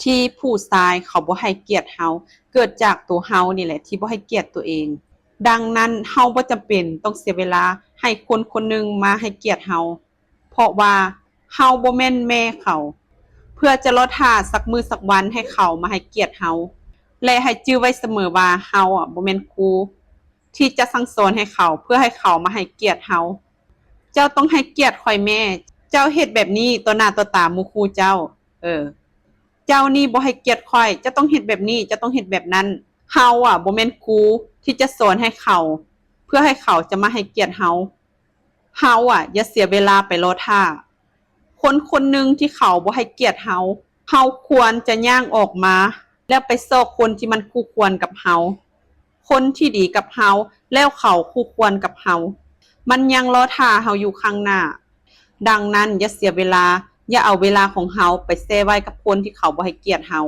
ທີ່ຜູ້ຊາຍເຂົາບໍ່ໃຫ້ກຽດເຮົາ ເກີດຈາກໂຕເຮົານີ້ແຫຼະທີ່ບໍ່ໃຫ້ກຽດຕົວເອງ. ດັ່ງນັ້ນເຮົາບໍ່ຈຳເປັນຕ້ອງເສຍເວລາໃຫ້ຄົນຄົນໜຶ່ງມາໃຫ້ກຽດເຮົາ ເພາະວ່າເຮົາບໍ່ແມ່ນແມ່ເຂົາ ເພື່ອຈະລໍຖ້າສັກມື້ສັກວັນໃຫ້ເຂົາມາໃຫ້ກຽດເຮົາ. ແລະໃຫ້ຈື່ໄວ້ສະເໝີວ່າເຮົາອະບໍ່ແມ່ນຄູທີ່ຈະສັ່ງສອນໃຫ້ເຂົາ ເພື່ອໃຫ້ເຂົາມາໃຫ້ກຽດເຮົາ. ເຈົ້າຕ້ອງໃຫ້ກຽດຂ້ອຍແມ້. ເຈົ້າເຮັດແບບນີ້ຕໍ່ໜ້າຕໍ່ຕາໝູ່ຄູ່ເຈົ້າ. ເອີ ເຈົ້ານີ້ບໍ່ໃຫ້ກຽດຂ້ອຍ. ເຈົ້າຕ້ອງເຮັດແບບນີ້. ເຈົ້າຕ້ອງເຮັດແບບນັ້ນ. ເຮົາອະບໍ່ແມ່ນຄູທີ່ຈະສອນໃຫ້ເຂົາ ເພື່ອໃຫ້ເຂົາຈະມາໃຫ້ກຽດເຮົາ. ເຮົາອະຢ່າເສຍເວລາໄປລໍຖ້າ ຄົນຄົນໜຶ່ງທີ່ເຂົາບໍ່ໃຫ້ກຽດເຮົາ. ເຮົາຄວນຈະຍ່າງອອກມາ ແລ້ວໄປຊອກຄົນທີ່ມັນຄູ່ຄວນກັບເຮົາ. ຄົນທີ່ດີກັບເຮົາ ແລ້ວເຂົາຄູ່ຄວນກັບເຮົາ ມັນຍັງລໍຖ້າເຮົາຢູ່ຂ້າງໜ້າ. ດັ່ງນັ້ນຢ່າເສຍເວລາ. ຢ່າເອົາເວລາຂອງເຮົາໄປແຊ່ໄວ້ກັບຄົນທີ່ເຂົາບໍ່ໃຫ້ກຽດເຮົາ.